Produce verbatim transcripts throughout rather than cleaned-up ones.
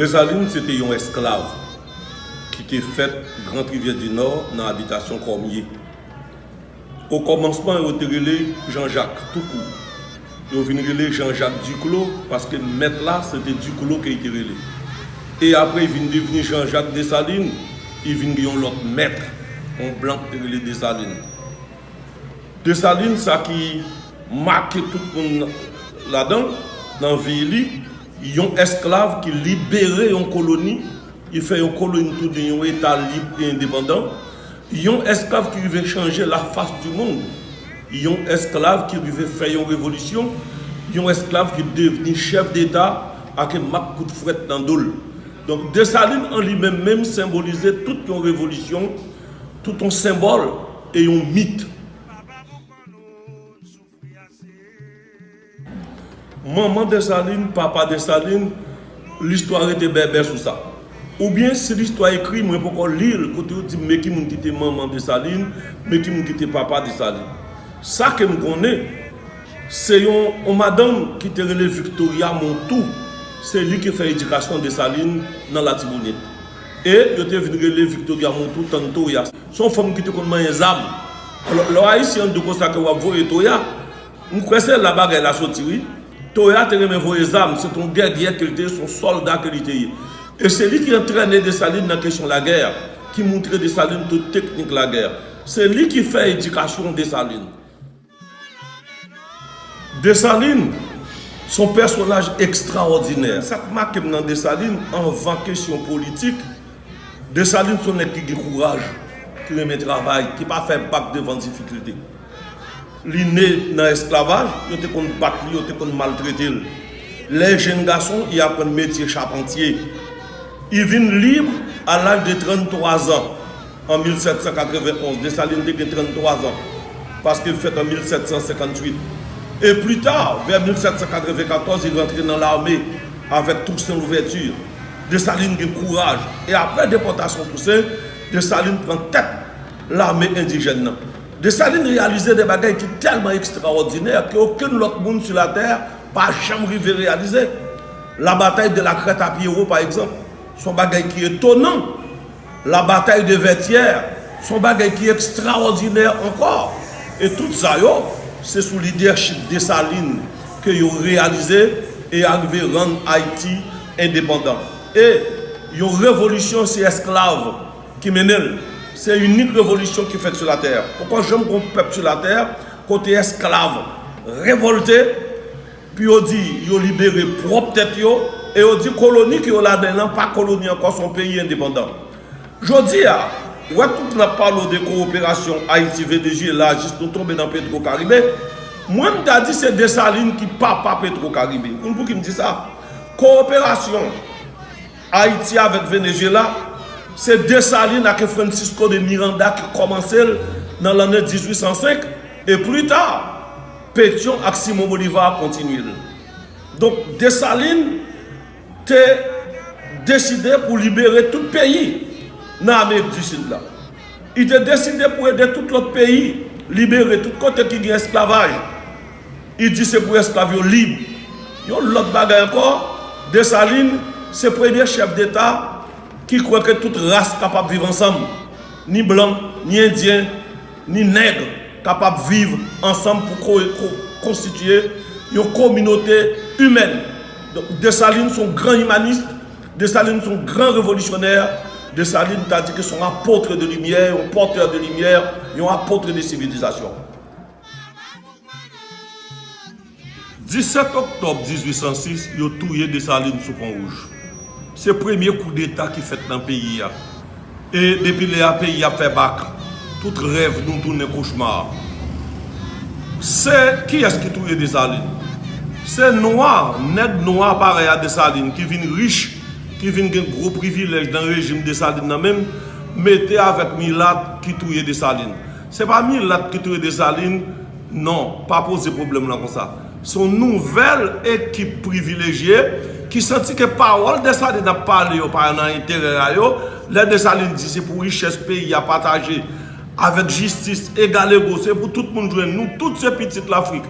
Desalin se te yon esklav ki te fèt Grand Rivière du Nord nan abitasyon Kòmye. Okòmansman, yo te rele Jean Jacques tou kou. Yo vin rele Jean Jacques Duclos, paske mèt la, se te Duclos ke li te rele. E apre, li vin devni Jean Jacques Dessalines, li vin gen yon lòt mèt, yon blan ki te rele Desalin. Desalin, sa ki make tout moun ladan, nan vi li, yon esklav ki libere yon koloni, li fè yon koloni tounen yon eta lib e endepandan, yon esklav ki rive chanje la face du monde, yon esklav ki rive fè yon revolisyon, yon esklav ki devni chèf deta ak mak kout frèt nan do l. Donk, Desalin an li menm menm senbolize tout yon revolisyon, tout yon senbòl e yon mit. Manman Desalin, papa Desalin, listwa rete bèbè sou sa. Oubyen, si listwa ekri, mwen poko li l, kote yo di m men ki moun ki te manman Desalin, men ki moun ki te papa Desalin. Sa ke m konnen, se yon, yon madanm ki te rele Victoria Montou. Se li ki fè edikasyon Desalin nan Latibonit. E yo te vin rele Victoria Montou Tann Toya. Se yon fanm ki te konn manyen zam. Alò, lè w Ayisyen an di w konsa ke w ap voye Toya, m kwè se la bagay la soti, wi. Toya te renmen voye zam, se t on gèryè ke l te ye, se yon sòlda ke li te ye. E se li ki antrène Desalin nan kesyon lagè, ki moutre Desalin tout teknik lagè. Se li ki fè edikasyon Desalin. Desalin se yon pèsonaj ekstraòdinè. Sa k make m nan Desalin, anvan kesyon politik, Desalin se yon nèg ki gen kouraj, ki renmen travay, ki pa fè bak devan difikilte. Li ne nan esklavaj, yo te konn bat li, yo te konn maltrete l. Lè jenn gason, li aprann metye chapantye. Li vin lib a laj de tranntwa zan. An mil sèt san katrevenn onz, Desalin te gen tranntwa zan, paske l fèt an mil sèt san senkantuit. E pli ta, vè mil sèt san katrevenkatòz, li rantre nan lame avèk Toussaint Louverture. Desalin gen kouraj. E apre depòtasyon Tousen, Desalin pran tèt lame endijèn nan. Desalin reyalize de bagay ki tèlman ekstraòdinè ke okenn lòt moun sou latè pa janm rive reyalize. La bataille de la Crête à Pierrot, pa egzanp, se yon bagay ki etonan. La bataille de Vertières, se yon bagay ki ekstraòdinè ankò. E tout sa yo, se sou lidèchip Desalin ke yo reyalize e arive rann Ayiti endepandan. E yon revolisyon, se esklav ki mennen l. Se inik revolisyon ki fèt sou latè. Poko janm gen yon pèp sou latè kote esklav revòlte, pou yo di yo libere pwòp tèt yo, e yo di koloni ke yo ladan l lan pa koloni ankò, se yon peyi endepandan. Jodi a, ou wè tout n ap pale w de kowoperasyon Ayiti-Venezyela, jis nou tonbe nan Petro Caribe, mwen m ta di se Desalin ki papa Petro Caribe. Ou konn pouki m di sa? Kowoperasyon Ayiti avèk Venezyela, se Desalin ak Francisco de Miranda ki kòmanse l nan lanne dizuit san senk, e pli ta, Petyon ak Simon Bolivar kontinye l. Donk, Desalin te deside pou libere tout peyi nan Amerik di Sid la. Li te deside pou ede tout lòt peyi libere tout kote ki gen esklavaj. Li di se pou esklav yo lib. Yon lòt bagay ankò, Desalin se premye chèf deta ki kwè ke tout ras kapab viv ansanm. Ni blan, ni endyen, ni nèg kapab viv ansanm pou ko-, ko-, konstitye yon kominote imèn. Donk, Desalin se yon gran imanis, Desalin se yon gran revolisyonè, Desalin ta di ke se yon apôtre de lumière, yon porteur de lumière, yon apôtre de civilisation. Disèt oktòb dizuit san sis, yo touye Desalin sou Pon Wouj. Se premye koudeta ki fèt nan peyi a. E depi lè a, peyi a ap fè bak. Tout rèv nou tounen kochma. Se kiyès ki touye Desalin? Se nwa, nèg nwa parèy a Desalin ki vin rich, ki vin gen gwo privilèj nan rejim Desalin nan menm, mete avèk milat ki touye Desalin. Se pa milat ki touye Desalin, non, pa poze pwoblèm lan konsa. Se yon nouvèl ekip privilejye ki santi ke pawòl Desalin ap pale yo pa nan enterè a yo. Lè Desalin di se pou richès peyi a pataje avèk jistis egal ego, se pou tout moun jwenn. Nou tout se pitit Lafrik.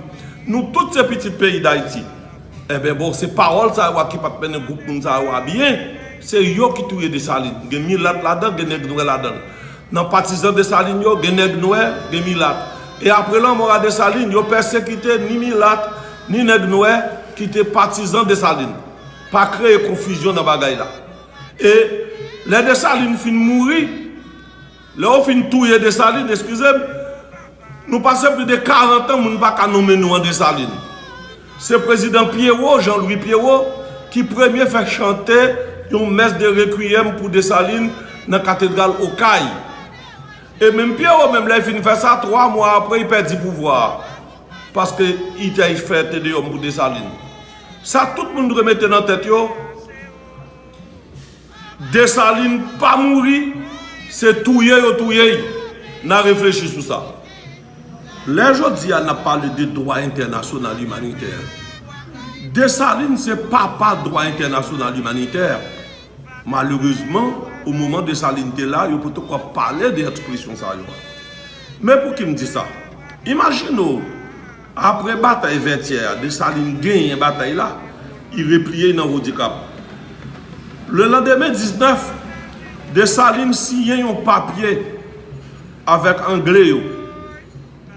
Nou tout se pitit peyi Dayiti. Enben bon, se pawòl sa yo a ki pa t mennen gwoup moun sa yo a byen. Se yo ki touye Desalin. Gen milat ladan, gen nèg nwè ladan. Nan patizan Desalin yo, gen nèg nwè, gen milat. E apre lanmò a Desalin, yo pèsekite ni milat, ni nèg nwè ki te patizan Desalin. Pa kreye konfizyon nan bagay la. E lè Desalin fin mouri, lè yo fin touye Desalin, eskize m, nou pase plis de karant an, moun pa ka nonmen non an Desalin. Se prezidan Pierrot, Jean Louis Pierrot, ki premye fè chante yon mès de rekwiyèm pou Desalin nan katedral Okay. E menm Pierrot menm, lè l fin fè sa, twa mwa apre, li pèdi pouvwa a. Paske li te fè te deyòm pou Desalin. Sa tout moun dwe mete nan tèt yo, Desalin pa mouri, se touye yo touye l. N a reflechi sou sa. Lè jodi a n ap pale de dwa entènasyonal imanitè, Desalin se papa dwa entènasyonal imanitè. Malerezman, o moman Desalin te la, yo potoko ap pale de ekspresyon sa yo. Men pouki m di sa? Imajine w, apre batay Vètyè a, Desalin genyen batay la, li repliye nan Wodikap. Le landemen diznèf, Desalin siyen yon papye avèk Angle yo.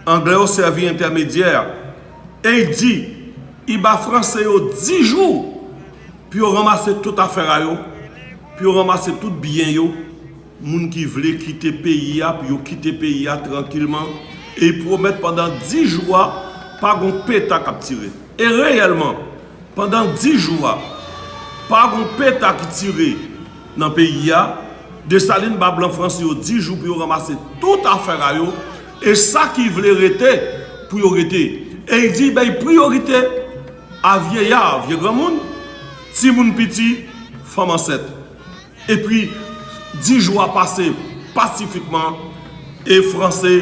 Angle yo sèvi entèmedyè. E li di, li ba Franse yo dis jou pou yo ranmase tout afè a yo, pou yo ranmase tout byen yo, moun ki vle kite peyi a, pou yo kite peyi a trankilman, e li pwomèt pandan dis jou a, pa gon peta k ap tire. E reyèlman, pandan dis jou a, pa gon peta ki tire nan peyi a, Desalin ba blan Franse yo dis jou pou yo ranmase tout afè a yo, e sa ki vle rete, pou yo rete. E li di, li bay priyorite a vyeya, vye granmoun, timoun piti, fanm ansent. Epi, dis jou a pase pasifikman, e Franse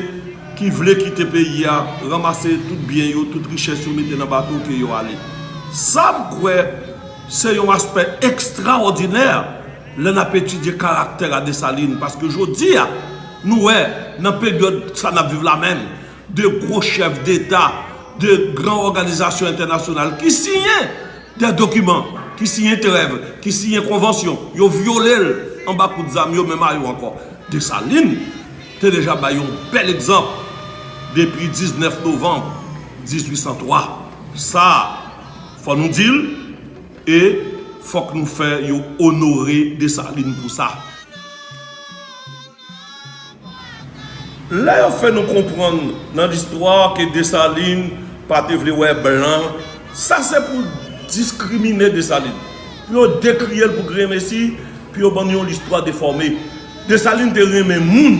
ki vle kite peyi a, ranmase tout byen yo, tout richès yo, mete nan bato ke yo ale. Sa m kwè, se yon aspè ekstraòdinè lè n ap etidye karaktè a Desalin, paske jodi a, nou wè, nan peryòd sa n ap viv la menm, de gwo chèf deta, de gran òganizasyon entènasyonal ki siyen de dokiman, ki siyen trèv, ki siyen konvansyon, yo vyole l anba kout zam yo menm a yo ankò. Desalin te deja bay yon bèl egzanp depi diznèf novanm dizuit san twa. Sa, fò nou di l, e fòk nou fè yo onore Desalin pou sa. Lè yo fè nou konprann nan listwa ke Desalin pa te vle wè blan, sa se pou diskrimine Desalin. Pou yo dekriye l pou grenmesi, pou yo ban nou yon listwa defòme. Desalin te renmen moun.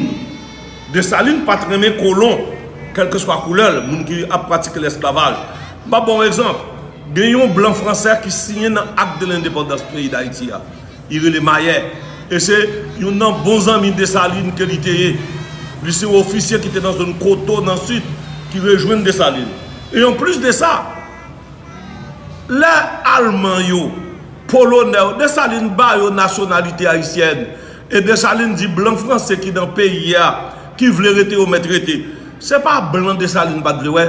Desalin pa t renmen kolon, kèlkeswa koulè l, moun ki ap pratike lesklavaj. M ap ba w yon egzanp. Gen yon blan franse ki siyen nan Acte de l'Indépendance peyi Dayiti a. Li rele Mayè. E se youn nan bon zanmi Desalin ke li te ye. Li se yon ofisye ki te nan zòn Koto, nan Sid, ki rejwenn Desalin. E anplis de sa, lè Alman yo, Polonè yo, Desalin ba yo nasyonalite ayisyèn. E Desalin di blan franse ki nan peyi a, ki vle rete yo mèt rete. Se pa blan Desalin pa t vle wè.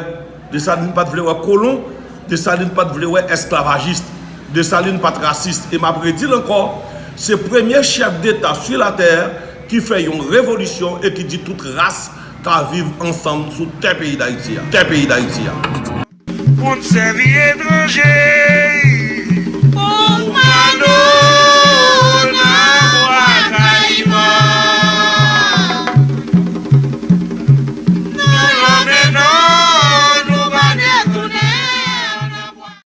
Desalin pa t vle wè kolon, Desalin pa t vle wè esklavajis, Desalin pa t rasis. E m ap redi l ankò, se premye chèf deta sou latè ki fè yon revolisyon e ki di tout ras ka viv ansanm sou tè peyi Dayiti a. Tè peyi Dayiti a. Kont sèvi etranje.